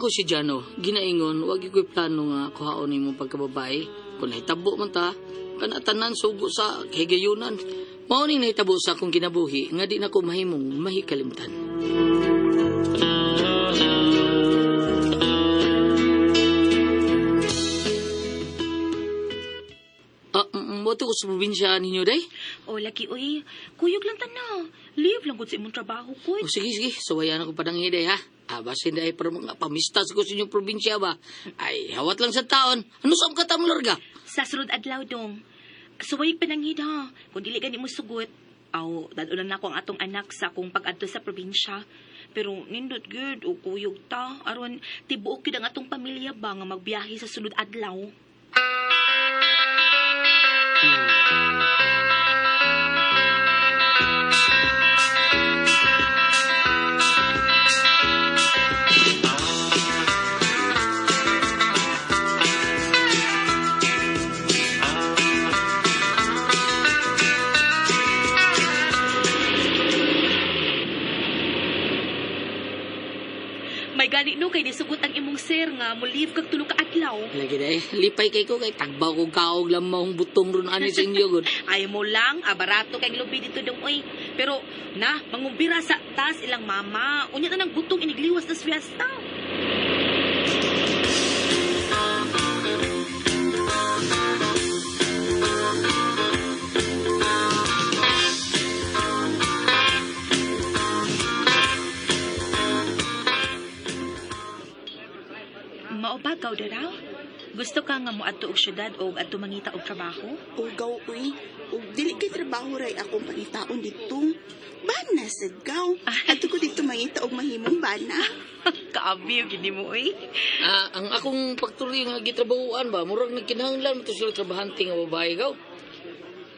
Ako si Jano, ginaingon, wag ko'y plano nga kuhaon nimo pagkababae. Kung nahitabo man ta, kana tanan sugo sa kahigayunan. Mao ning nahitabo sa akong kinabuhi nga di na ko mahimong mahikalimtan. Ah, mo to ko sa probinsya ninyo, day? O, lagi, uy. Kuyog lang tana. Leave lang gud sa imong trabaho, O, kuy. sige, sige. Suwayan ako padang hiday, ha? Ah, basin dahil para mga pamistas ko sa inyong probinsya ba? Ay, hawat lang sa taon. Ano sa ka tamlorga? Sa sunod adlaw, dong. Suwayig pananghid, ha. Kung dili gani mo sugot, aw, dad-ulan na ko ang atong anak sa akong pag-adto sa probinsya. Pero nindot gud o kuyog ta aron tibuok gyud ang atong pamilya ba nga magbiyahe sa sunod adlaw. May gani no kay nisugot ang imong sir nga mo leave kag tulo ka adlaw. Lagi day, lipay kay ko kay tagbaw kong kaog lamang butong ron ani sa inyo gud. Ay mo lang, barato kay lubi dito dong oy. Pero na, mangumbira sa tas ilang mama. Unya na nang butong inigliwas tas fiesta. Mao ba Gawdaraw? Gusto ka nga moadto og syudad o adto mangita og trabaho? O gaw, uy. O dili kay trabaho ray akong pangitaon dito. Bana sad gaw. Adto ko dito mangita og mahimong bana. Kaabi gini mo oy. Ah, ang akong pagturi nga gitrabahuan ba, murag nagkinahanglan mo to sila trabahante nga babae gaw.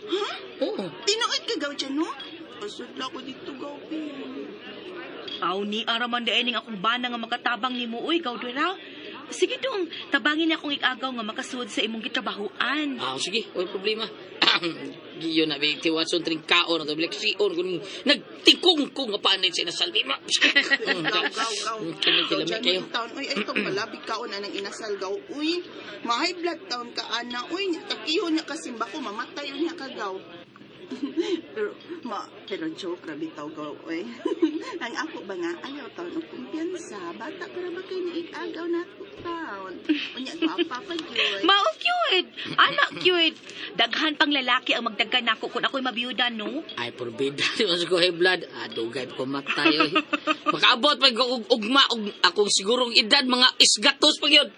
Ha? Oo. Tinuod ka gaw dyan, no? Pasudla ko dito gaw, bi. Aw ni araman di ning akong bana nga makatabang nimo oy Gawdaraw. Sige dong, tabangin akong ikagaw nga makasuod sa imong gitrabahoan. Ah, sige, way problema. Giyon na, ti Watson tring kaon na to, bilak sion kung nagtikong ko nga panay sa inasal. Di ma. Gaw, gaw, gaw. Kini Gaw kilami dyan, kayo. no, taon. Uy, ay itong malabig kaon anang inasal gaw. Uy, ma-high blood taon ka, ana. Uy, takiho niya kasimba ko, mamatay niya ka gaw. Pero, ma, pero joke, rabi taw gaw, uy. Ang ako ba nga, ayaw taon og kumpiyansa. Bata para ba kay niigagaw na ako taon. Unya, gwapa pa yun. Mao cute. Anak cute. Daghan pang lalaki ang magdaghan nako kung ako'y mabiyuda no. Ay, porbida. Di ba ko high blood? Ah, dugay pa ko matay. Oy. Makaabot pa ko og ugma og akong sigurong edad mga isgatos pa gyud.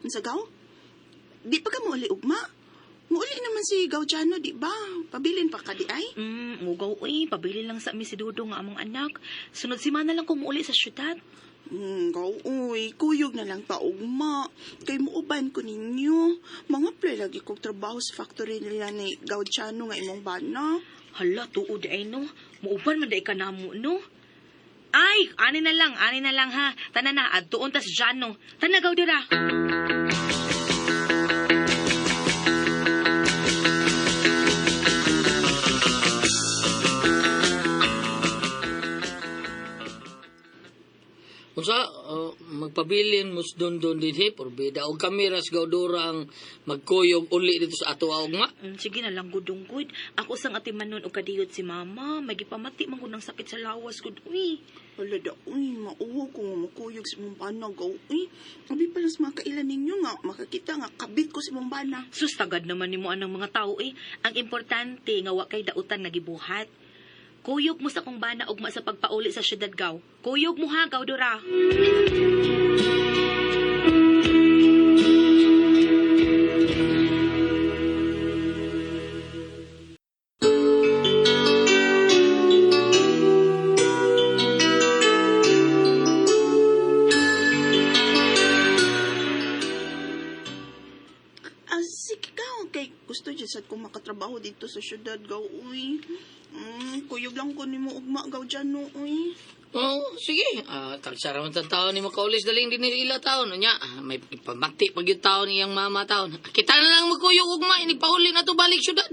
Unsa gaw? Di pa ka muuli ugma? Muuli naman si Gaudiano, di ba? Pabilin pa ka di ay? Mugaw oy, pabili lang sa mi si Dodo nga among anak. Sunod semana lang ko muuli sa syudad. Gaw, uy, kuyog na lang ta ugma. Kay muuban ko ninyo. Mga play lagi kong trabaho sa factory nila ni Gaudiano nga imong bana. Hala, tuod ay no. Muuban man day ka namo no. Ay, ani na lang ha. Tana na, adtuon tas Jano. Tana Gawdara. Unsa magpabilin mo sa don dinhi porbida og kami ras gaudora ang magkuyog uli dito sa ato ugma. Sige na lang gudong gud. Ako sang atimanon og kadiyot si mama. May gipamati man gud ng sakit sa lawas gud. Uy. Hala da, uy, mauho ko nga makuyog sa imong bana, gaw, uy. Abi pala sa mga kailan ninyo nga, makakita nga, kabit ko sa imong bana. Sus, tagad naman nimo anang mga tao eh. Ang importante nga wa kay dautan nga gibuhat. Kuyog mo sa kong bana ugma sa pagpauli sa syudad gaw. Kuyog mo ha, Gawdora. Ah, sige gaw, kay gusto dyan sad kong makatrabaho dito sa syudad, gaw, uy. Kuyog lang ko nimo ugma, gaw, dyan, no, uy. Oo, sige. Tagsara man sa taon ni makaulis daling din ni ila taon. Nya, may pamati pag yung taon iyang mama taon. Kita na lang magkuyog ugma, inipauli na to balik syudad.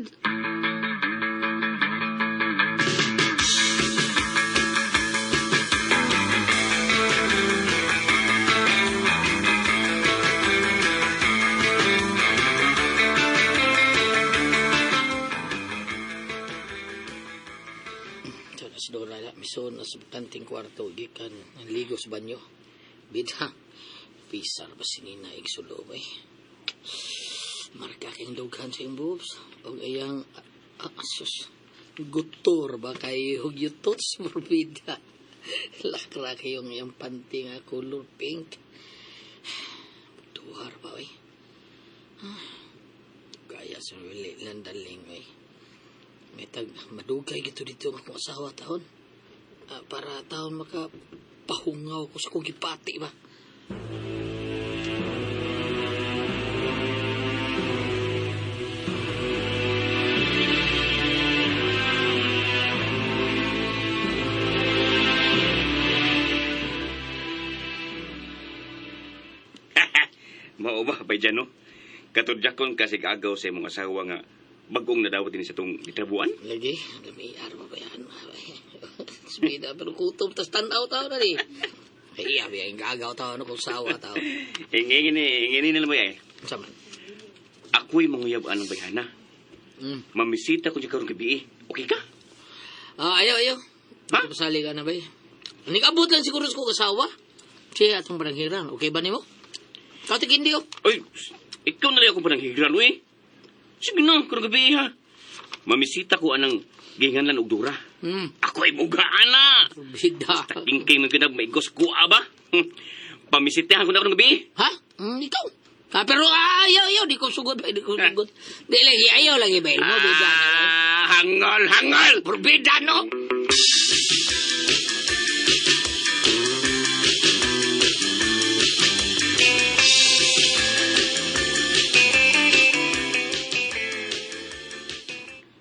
Ito na si Dora, mison na sa kanting kwarto, gikan, ang ligo sa banyo. Bida, pisar ba sinina igsulo ba eh. Marka kayong dughan sa iyong boobs. O iyang, sus, gutor ba kay ugyutos, morbida. Lakra kayong iyang panty nga color pink. Duhar ba eh. Gaya sa wili landaling eh. May tag madugay gito dito ang akong asawa taon. Para taon maka pahungaw ko sa kong gipati ba. Mao ba, bay dyan, no? Katudjakon kasi agaw sa imong asawa nga bagong nadawat din sa itong gitrabuan. Lagi, lami ar ba ba yan? Smida, pero kutob, tas tanaw tao na di. Ay, iya, biya, yung gagaw tao, ano kung sawa tao. Ingini na lang ba eh. Saman. Ako'y manguyab anong bayhana. Mm. Mamisita ko dyan karong gabi eh. Okay ka? Ayaw, ayaw. Ha? Pasali ka na ba eh? Nikabot lang siguro sa kong asawa. Siya atong baranghiran. Okay ba nimo? Katik hindi oh. Oy, ikaw na lang ako pananghigran, uy. Sige na, karong gabi eh, ha. Mamisita ko anang gihinganlan og dura. Ako'y mugaan na. Bida. Tingking ng ganag maigos ko, aba. Pamisitahan ko na karong gabi eh. Ha? Ikaw? Pero ayaw, ayaw. Di ko sugod. Di ko sugod. Di lagi, ayaw lagi ba? Mo, bida na lang. Hangol, hangol! Bida, no?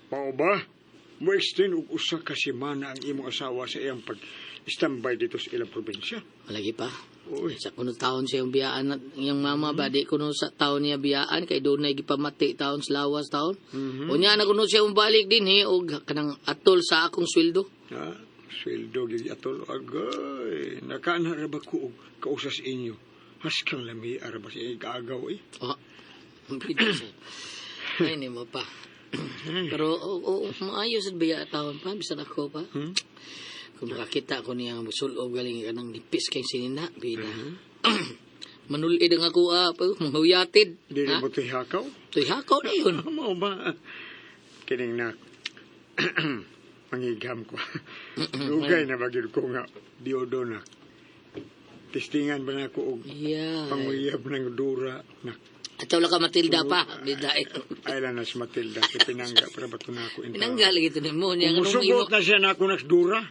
Mao ba? Mo-extend og usa ka semana ang imong asawa sa iyang pag-standby dito sa ilang probinsya. Malagi pa. Uy. Sa kuno taon siya yung biyaan at iyang mama ba di kuno sa taon niya biyaan kay doon na gipamati taon sa lawas taon. Unya na kuno siya umbalik din eh og kanang atol sa akong sweldo. Ha? Sweldo gyud atol agay. Nakaana ra ba ko og kausas inyo? Haskang lami ara ba sa inyong kaagaw eh. Oh. Bida siya. Ay ni mo pa. Pero oo, maayos at biya taon pa bisan ako pa. Kung makakita ko niya musulob galing kanang nipis kay sinina bida. Manulid ang ako pa manghuyatid. Dili Ha? mo tihakaw? Tuyhakaw na yun. Mao ba? Kining na mangigam ko. Dugay na ba gyud ko nga diodo na. Testingan ba na ako og Yeah. panguyab ng dura na. At wala ka Matilda pa. Bida eh. Ay lang na si Matilda kay pinangga para ba to na ako Pinangga lagi ito nimo niya. Anong imo? Musugot na siya na ako nagsdura.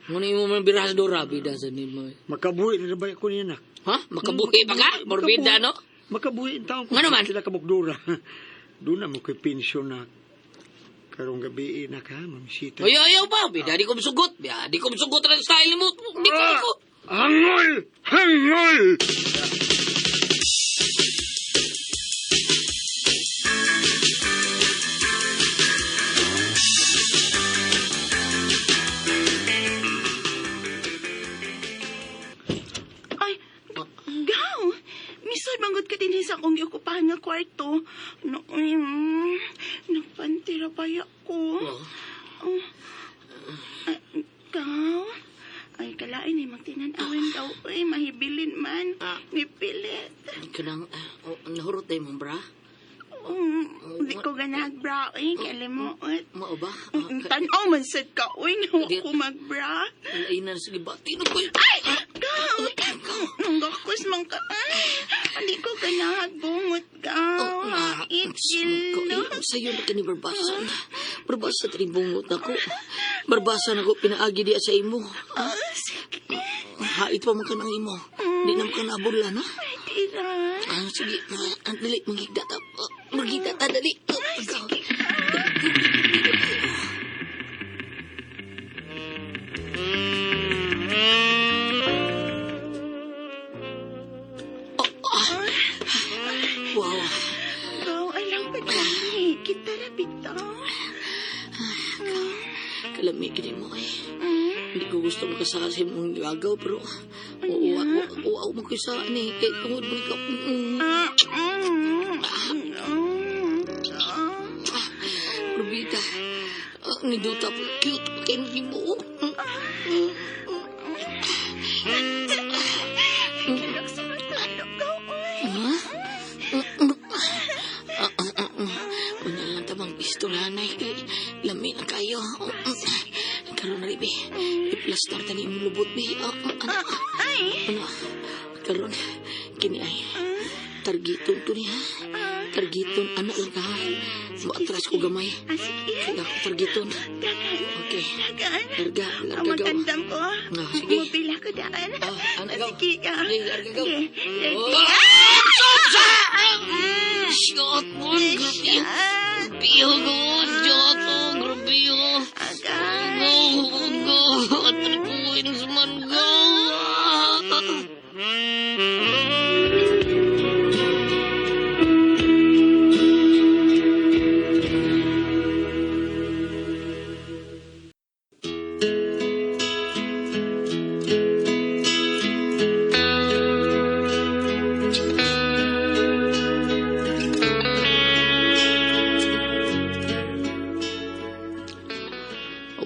Ngunit imo man birahas dora bida sa nimo. Makabuhi na ba ko niya nak? Ha? Makabuhi pa ka? Morbida no? Makabuhi ang taon ko. Ngano man? Sila kabukdura. Doon na mo ko'y pensyon na. Karong gabi na ka, mamisita. Ayaw, ayaw pa. Bida, di ko masugot. Bida, di ko masugot ang style mo. Di ko ko. Hangol! Hangol! Ay, gaw! Misod manggod ka din sa akong giokupahan nga kwarto. No, nagpantira pa ko. Oh. Oh. Ay, gaw? Ay, kalain eh, magtinanawin daw. Ay, mahibilin man. Ah. Nipilit. Kanang, nahurot tayo mong bra? Di ko ganahag bra. Ay, kalimuot. Mao ba? Tanaw man sad ka. Uy, nawa Di- ko magbra. Ay, na, sige ba? Tino ko. Ay! Gaw! Nanggakus man ka. Ay, hindi ko ganahag bungot gaw. Hait, gilo. Sa'yo na kani barbasan. Barbasa tani bungot ako. Barbasan ako pinaagi diya sa imo. Ah, sige. Hait pa man ka ng imo. Di na mo ka nabulan, ha? Pwede ra. Sige, dali, magigda ta. Magigda ta, dali. Sige. Lami gid mo eh. Hindi ko gusto makasaka sa imong gagaw pero uwa uwa mo ko sa ni kay tungod mo ka. Rubita. Niduta po cute pa kayo ni mo. Kirok sa matulog ko, uy. Ha? Unya lang tamang pistolanay kay lami na kayo. Karon na ribi. Iplastar tani imong lubot bi. Ano? Ay. Ano? Karon kini ay targiton to niya. Targiton anak lang ka. Ha? Moatras ko gamay. Ah, sige. Kaya ako targiton. Dagan. Okay. Dagan. Larga, larga Ang gaw. magandam ko. Ah, sige. Mupila ko daan. Ah, anak gaw. Sige ka. Sige, larga gaw. Sige. Ready? Oh! Shot mo, grabe. Grabe ko, shot mo, grabe ko. Agay. Go, go, atrapuin sa man, go.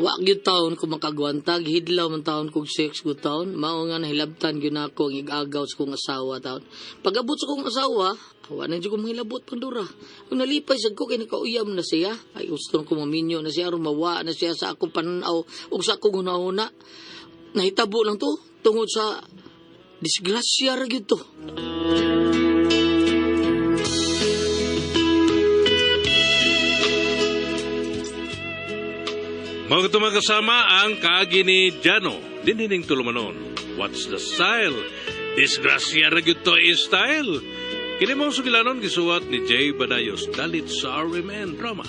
Wa gyud taon ko makagwanta, gihidlaw man taon kog sex gud taon. Mao nga nahilabtan gyud nako ang igagaw sa kong asawa taon. Pag-abot sa kong asawa, wa na jud ko mahilabot Pandora. Kung nalipay sad ko kay nakauyam na siya. Ay gusto ko maminyo na siya aron mawa na siya sa akong pananaw ug sa akong hunahuna. Nahitabo lang to tungod sa disgrasya ra gyud to. Mga kasama ang kaagi ni Jano, dinhining tulumanon. What's the style? Disgrasya ra gyud to is style. Kini mong sugilanon gisuwat ni Jay Badayos dalit sa RMN Drama.